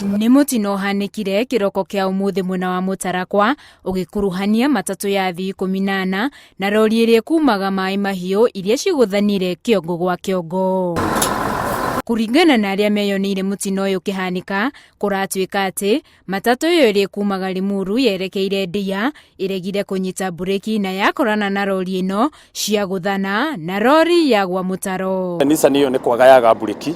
Nĩ mũtino ũhanĩkire kĩroko kĩa ũmũthĩ mwena wa Mũtarakwa ũgĩkuruhania matatũ ya athii 14 na rori ĩrĩa ĩkumaga maĩ mahiũ iria cigũthanire kĩongo gwa kĩongo. Kũringana na arĩa meyoneire mũtino ũyũ ũkĩhanĩka, kũratuĩka atĩ matatũ ĩyo ĩrĩa ĩkumaga Limuru yerekeire Ndia ĩregire kũnyita mburĩki na yakorana na rori ĩno ciagũthana na rori yagwa mũtaro. Nissan ĩyo nĩ kwaga yaga mburĩki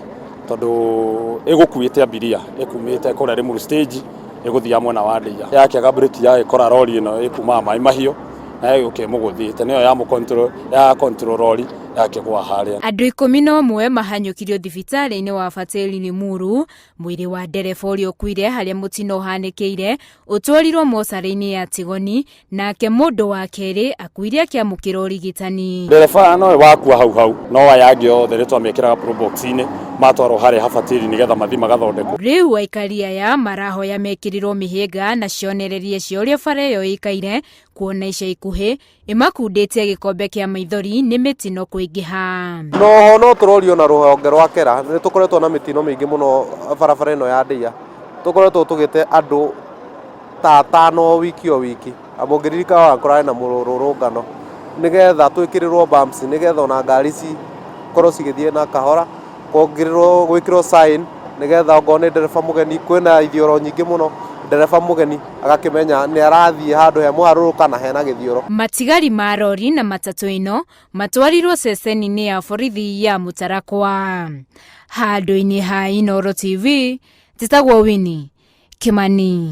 tondũ ĩgũkuĩte abiria ĩkumĩte kũrĩa Limuru stage ĩgũthiaga mwena wa Ndia. Yakĩaga mburĩki yagĩkora rori ĩno ĩkumaga maĩ mahiũ na ĩgũka ĩmũgũthĩte nĩyo ya control ya control rori yakĩgwa harĩa. Andũ 11 mahanyũkirio thibitarĩ-inĩ wa Batĩri Limuru. Mwĩrĩ wa ndereba ũrĩa ũkuire harĩa mũtino ũhanĩkĩire ũtwarirwo mocarĩ-inĩ ya Tigoni, nake mũndũ wa kerĩ akuire akĩamũkĩra ũrigitani. Ndereba nowe wakua hau hau, no aya angĩ othe nĩ twamekĩraga probox-inĩ matwarwo harĩa habatĩri nĩgetha mathiĩ magathondekwo. Rĩu aikari aya marahoya mekĩrĩrwo mĩhĩnga na cionereria cia ũrĩa bara ĩyo ĩikaire, kuona ica ikuhĩ ĩmakundĩtie gĩkombe kĩa maithori nĩ mĩtino kũingĩha. Noho no tũrorio na rũhonge rwa KERA nĩ tũkoretwo na mĩtino mĩingĩ mũno barabara ĩno ya Ndeiya. Tũkoretwo tũgĩte andũ ta atano o wiki o wiki. Na mũngĩririkana kũrarĩ na mũrũrũngano nĩgetha twĩkĩrĩrwo bumps nĩgetha ona ngari cikorwo cigĩthiĩ na kahora, kuongererwo gwĩkĩrwo sign nĩgetha okorwo nĩ ndereba mũgeni, kwĩna ithioro nyingĩ mũno, ndereba mũgeni agakĩmenya nĩ arathiĩ handũ he mũharũrũka na hena gĩthioro. Matigari ma rori na matatũ ĩno matwarirwo ceceni-inĩ ya borithi ya Mũtarakwa. Handũ-inĩ ha Inooro TV, njĩtagwo Winnie Kimani.